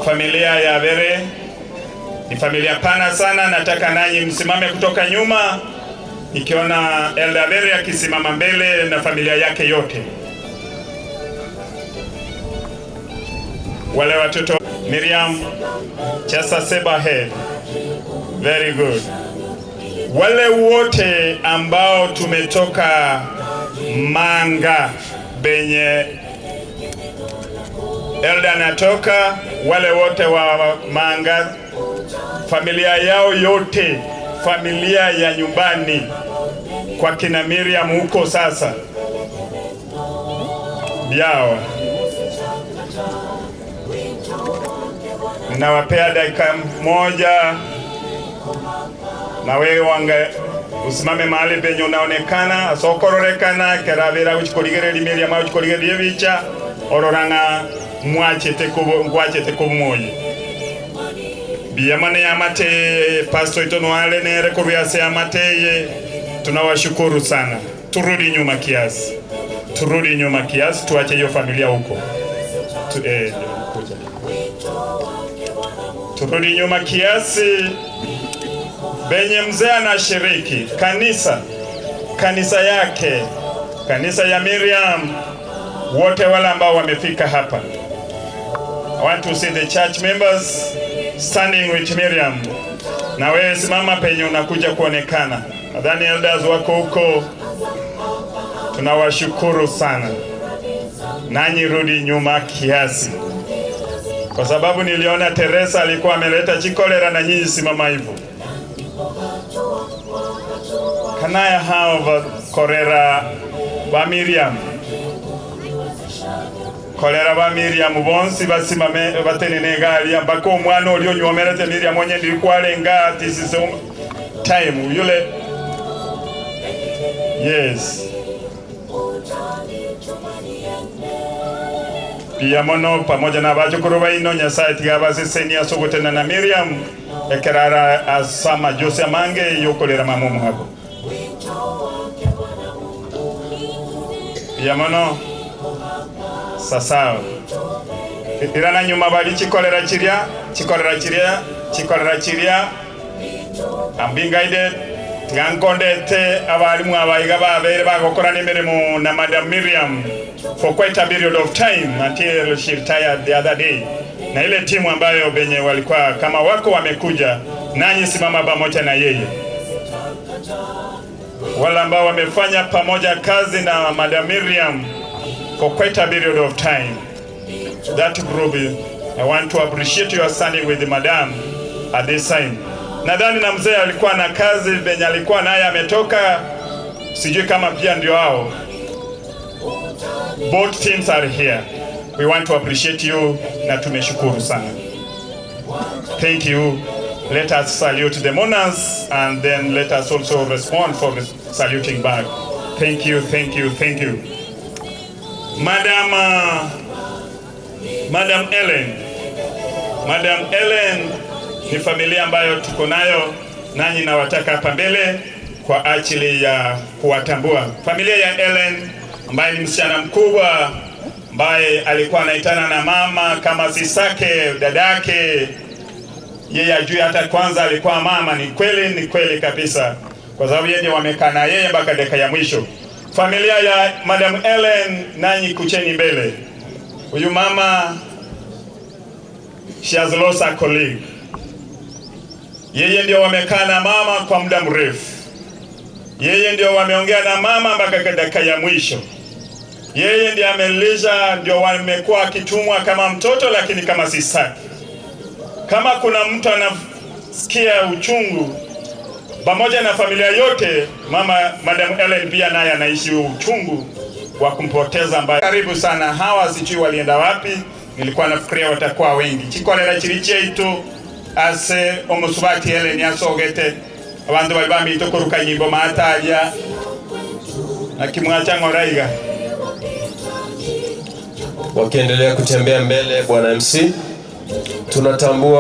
Familia ya Bere ni familia pana sana. Nataka nanyi msimame kutoka nyuma, nikiona Elder Bere akisimama mbele na familia yake yote. Wale watoto Miriam Chesa Sebahe, very good. Wale wote ambao tumetoka Manga benye Elda anatoka, wale wote wa Manga, familia yao yote, familia ya nyumbani kwa kina Miriam huko sasa yao, ninawapea dakika moja na wewe wange usimame mahali penye unaonekana asokororekana keravira uchikorigereria Miriam uchikorigereria bicha ororang'a mwachete kubo ngwachete kumoyi biyamane yamate pastor itono nere kuryase amateye. Tunawashukuru sana. Turudi nyuma kiasi, turudi nyuma kiasi, tuache hiyo familia huko tu, turudi nyuma kiasi benye mzee anashiriki kanisa, kanisa yake, kanisa ya Miriam, wote wale ambao wamefika hapa. I want to see the church members standing with Miriam. Na wewe simama penye unakuja kuonekana. Nadhani elders wako huko, tunawashukuru sana. Nanyi rudi nyuma kiasi, kwa sababu niliona Teresa alikuwa ameleta chikolera, na nyinyi simama hivyo. Can I have korera ba Miriam? Kolera ba Miriam bonsi basimame batenene galia mpaka omwana oli onywomerete Miriam onye ndikwalenga. This is time yule, yes, pia mono pamoja na bachukuru baino. Nyasaye tiga basesenia sogotena na Miriam ekerara asama jose amange yokolera mamumu habo pia mono sasawa irana nyuma bali chikolera chiria chikolera chiria chikolera chiria ambingaide tigankondete abalimu abaiga babere bagokora n'emirimo na Madam Miriam for quite a period of time until she retired the other day, na ile timu ambayo benye walikuwa kama wako wamekuja nanyi simama pamoja na yeye, wale ambao wamefanya pamoja kazi na Madam Miriam for quite a period of time. That group, I want to appreciate your standing with Madam at this time. Nadhani na mzee alikuwa na kazi benye alikuwa naye ametoka, sijui kama pia ndio hao. Both teams are here. We want to appreciate you na tumeshukuru sana. Thank you. Let us salute the mourners and then let us also respond for saluting back. Thank you, thank you, thank you. Madam Ellen. Madam Ellen ni familia ambayo tuko nayo, nanyi nawataka hapa mbele kwa ajili ya kuwatambua. Familia ya Ellen ambaye ni msichana mkubwa ambaye alikuwa anaitana na mama kama sisake dadake, yeye ajui hata kwanza alikuwa mama. Ni kweli, ni kweli kabisa, kwa sababu yeye wamekaa na yeye mpaka dakika ya mwisho. Familia ya Madam Ellen, nanyi kucheni mbele. Huyu mama, she has lost a colleague. Yeye ndio wamekaa na mama kwa muda mrefu, yeye ndio wameongea na mama mpaka dakika ya mwisho. Yeye ndiye amelisha, ndio wamekuwa akitumwa kama mtoto, lakini kama sisaki. Kama kuna mtu anasikia uchungu pamoja na familia yote, mama Madam Ellen pia naye anaishi uchungu wa kumpoteza ambaye karibu sana. Hawa sijui walienda wapi, nilikuwa nafikiria watakuwa wengi. Chikolera chiri cheitu ase omusubati Ellen asogete abandu bali bamito kuruka nyimbo mataja nakimwacha ng'oraiga. Wakiendelea kutembea mbele, Bwana MC, tunatambua